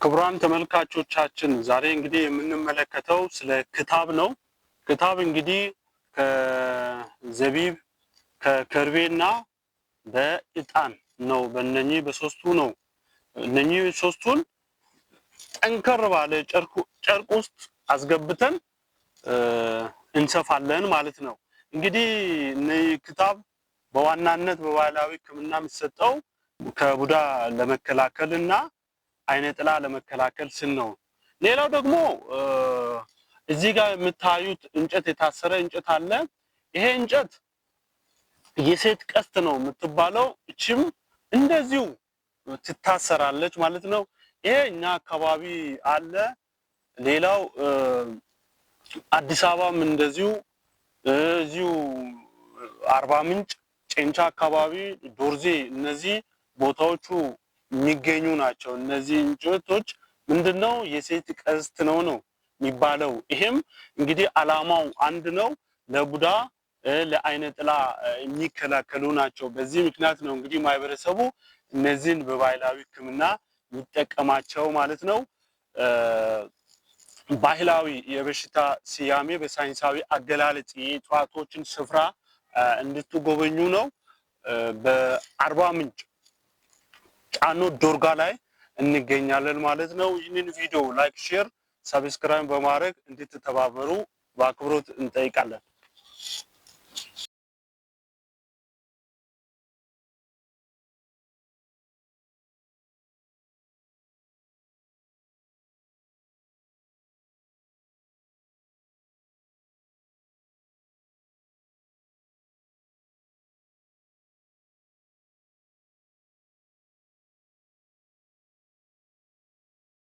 ክቡራን ተመልካቾቻችን፣ ዛሬ እንግዲህ የምንመለከተው ስለ ክታብ ነው። ክታብ እንግዲህ ከዘቢብ፣ ከከርቤና በእጣን ነው። በእነኚህ በሶስቱ ነው። እነኚህ ሶስቱን ጠንከር ባለ ጨርቅ ውስጥ አስገብተን እንሰፋለን ማለት ነው። እንግዲህ እነዚህ ክታብ በዋናነት በባህላዊ ሕክምና የሚሰጠው ከቡዳ ለመከላከል እና አይነ ጥላ ለመከላከል ስል ነው። ሌላው ደግሞ እዚህ ጋር የምታዩት እንጨት፣ የታሰረ እንጨት አለ። ይሄ እንጨት የሴት ቀስት ነው የምትባለው። እችም እንደዚሁ ትታሰራለች ማለት ነው። ይሄ እኛ አካባቢ አለ። ሌላው አዲስ አበባም እንደዚሁ፣ እዚሁ አርባ ምንጭ ጨንቻ አካባቢ፣ ዶርዜ፣ እነዚህ ቦታዎቹ የሚገኙ ናቸው። እነዚህ እንጨቶች ምንድነው? የሴት ቀስት ነው የሚባለው። ይሄም እንግዲህ አላማው አንድ ነው፣ ለቡዳ፣ ለአይነ ጥላ የሚከላከሉ ናቸው። በዚህ ምክንያት ነው እንግዲህ ማህበረሰቡ እነዚህን በባህላዊ ሕክምና የሚጠቀማቸው ማለት ነው። ባህላዊ የበሽታ ስያሜ በሳይንሳዊ አገላለጽ የእጽዋቶችን ስፍራ እንድትጎበኙ ነው። በአርባ ምንጭ ጫኖ ዶርጋ ላይ እንገኛለን ማለት ነው። ይህንን ቪዲዮ like፣ share፣ subscribe በማድረግ እንድትተባበሩ በአክብሮት እንጠይቃለን።